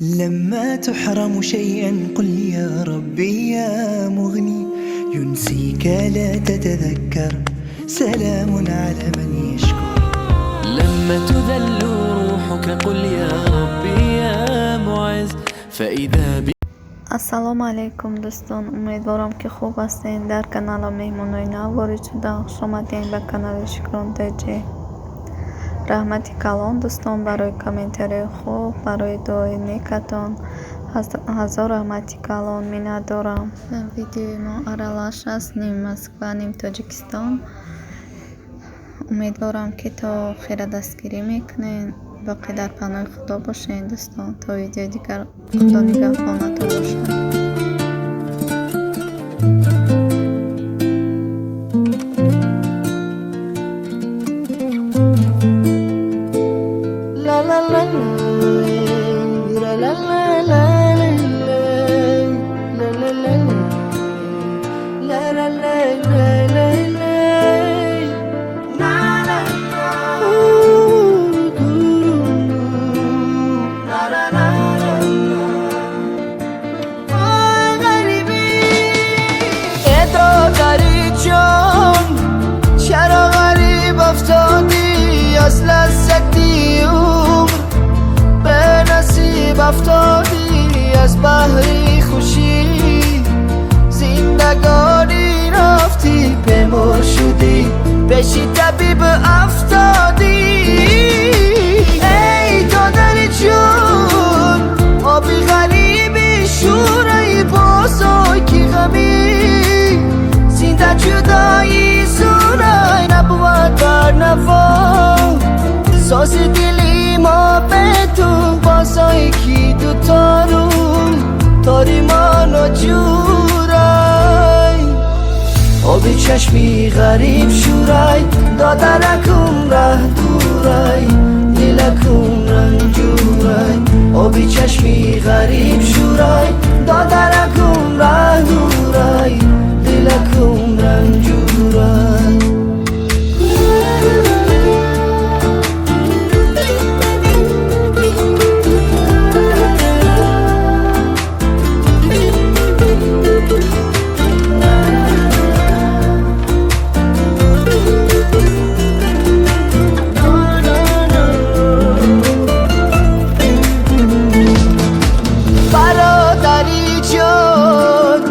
لما تحرم شيئا قل يا ربي يا مغني ينسيك لا تتذكر سلام على من يشكر. لما تذل روحك قل يا ربي يا معز فإذا Ассалому алайкум, дӯстон, умедворам, ки хуб ҳастед. Дар каналам меҳмонои нав ворид шуда, хушомадед ба канали Шукрон ТЖ. Раҳмати калон, дӯстон, барои комментарияи хуб, барои дуои некатон. Ҳазор раҳмати калон, миннатдорам. Видеои мо аралаш аст, ним Москва, ним Тоҷикистон. Умедворам, ки то охира дастгирӣ мекунед. Боқӣ дар паноҳи Худо бошед, дӯстон. То видеои дигар, Худо нигаҳбонатон бошад. La la la la la la la la la la la la la la la la la na na ooh doo na na na na. Ой, ғарибӣ, э додари ҷон, чаро ғариб афтодӣ? Аз лаззати умр به نصیب افتادی، از بحری خوشی زندگانی رفتی، بیمار شدی، پیشی طبیب افتادی. ای دادر جون، آبی غریبی شورای بازای کی غمی زنده جدایی زورای نبود بر نوا ساز دلی ما به تو بازای کی دو تارون تاری ما ناجورای آبی چشمی غریب شورای دادرکم ره دورای دلکم رنجورای آبی چشمی غریب شورای دادرکم ره دورای دلکم رنجورای. برادری جان،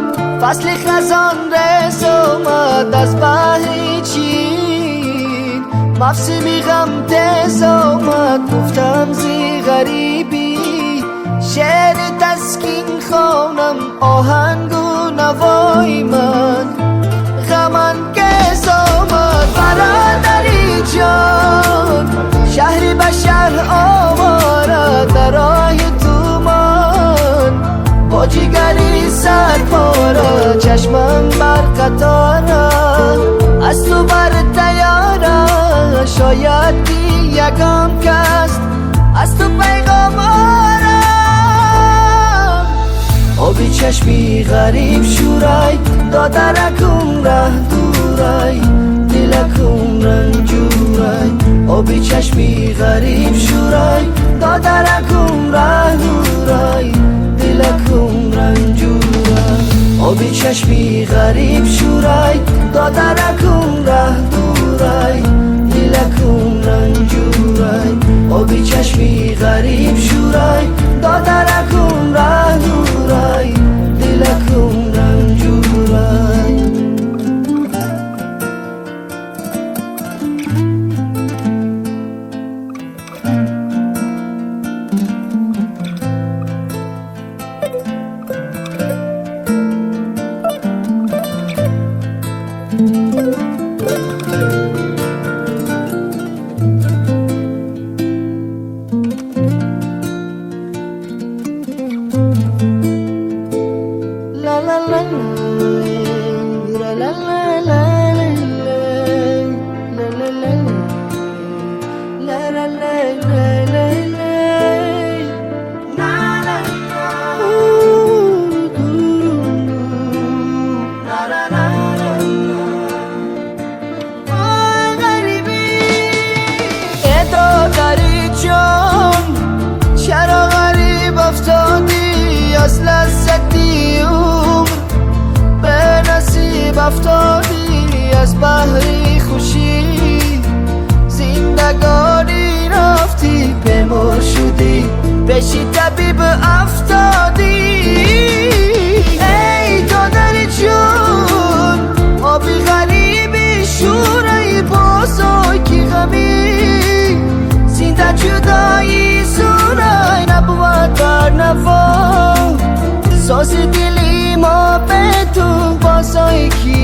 فصل خزان رس آمد، از بحر چین موسمی غم تیز آمد. گفتم زی غریبی شعر تسکین خوانم، آهنگ و نوای من غم انگیز آمد. برادری جان، شهری به شهر آواره در راه تو من با جگری سر پاره، چشمم بر قطاره از تو بر تیاره، شاید که یکم کس از تو پیغام آره. آبی چشمی غریب شورای دادرکم ره دورای دلکم رنجورای آبی چشمی غریب شورای دادرکم ره دورای دلکم رنجورای آبی چشمی غریب شورای دادرکم ره دورای دلکم رنجورای آبی چشمی غریب شورای دادرکم ره دورای دلکم رنجورای. La la la la la la la la la la la la la la la la la na na ooh doo na na na na. Ой, غریبی، ای دادری جان، چرا غریب افتاد؟ Пеши табиб афтодӣ. Эй додари ҷон, оби ғариби шӯраи бозой, ки ғамӣ зинда ҷудоӣ зурай набувад бар наво. Сози дили мо бе ту бозой ки.